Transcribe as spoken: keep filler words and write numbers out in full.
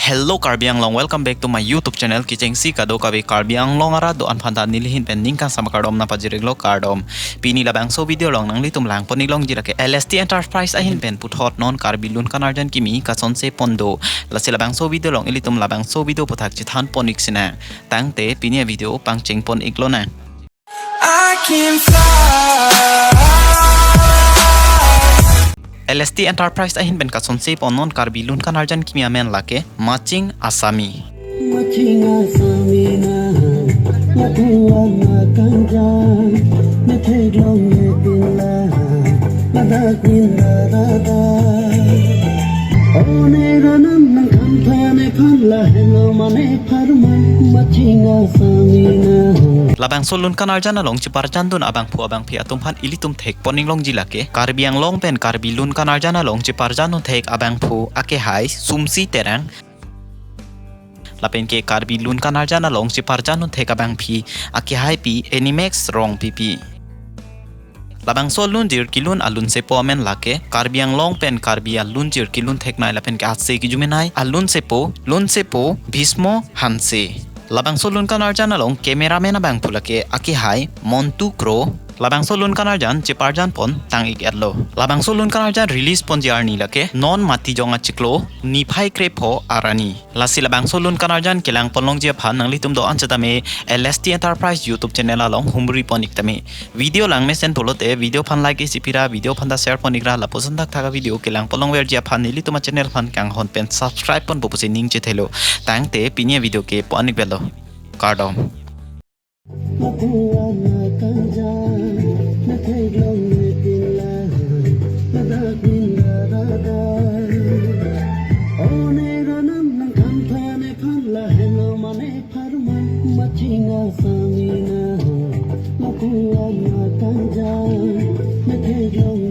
Hello Karbi Anglong, welcome back to my YouTube channel. Kechengsi kadokave Karbi Anglong arat do-an aphanta neli ahin pen ning kangsam akardom nangpajir-iklo, kardom. Pini labangso video along nanglitum langpon-ik longji lake L S T Enterprise ahin pen puthot non Karbi Lunkan Arjan kimi kasonse pon do. Lasi labangso video along ilitum labangso video aphuthak chethanpon-ik sinang. Tangte pini avideo pangchengpon-iklonang. I can fly. L S T Enterprise ahin pen kasonse pon non Karbi Lunkan Arjan kimi amen lake Maching Asami. Maching Asami na, laku ana kanja, ne theklong ne pinla, ladak pinla dada. One ranam nangkhamtha nephan la helo mane pharman, Maching Asami na. Labangso Lunkan Arjan along cheparjandun abangphu abangphi atum aphan ilitum thekpon-ik longji lake Karbi Anglong pen Karbi Lunkan Arjan along cheparjandun thek abangphu akehai Sumsi Terang. Lapen ke Karbi Lunkan Arjan along cheparjandun thek abangphi akehaipi Animex Rongpipi. Labangso alunjir kelun alunsepo amen lake Karbi Anglong pen Karbi alunjir kelun theknei lapen ke atse kejumenei alunsepo, lunsepo Bhismo Hanse. Labangso Lunkan Arjan along cameraman abangphu lake akehai Montu Kro. Labangso Lunkan Arjan cheparjanpon tang-ik-etlo. Labangso Lunkan Arjan release ponji arni lake non Matijong achiklo niphai krepho arni. Lasi labangso Lunkan Arjan kelangpon longji aphan nanglitum do-an setame L S T Enterprise YouTube channel along humripon-ik tame. Video langmesen pulote video aphan like isi pira, video aphan ta share pon-ikra, lapuson thakthak avideo kelangpon longverji aphan nelitum achannel aphan kanghon pen subscribe ponpo pusi ning chethelo. Tangte pini avideo ke pon-ikbelo. Kardom. Lapu ana kanja, ne theklong ne pinla, ladak pinla dada. One ranam nangkhamtha nephan la helo mane pharman, Maching Asami na. Lapu ana kanja, ne theklong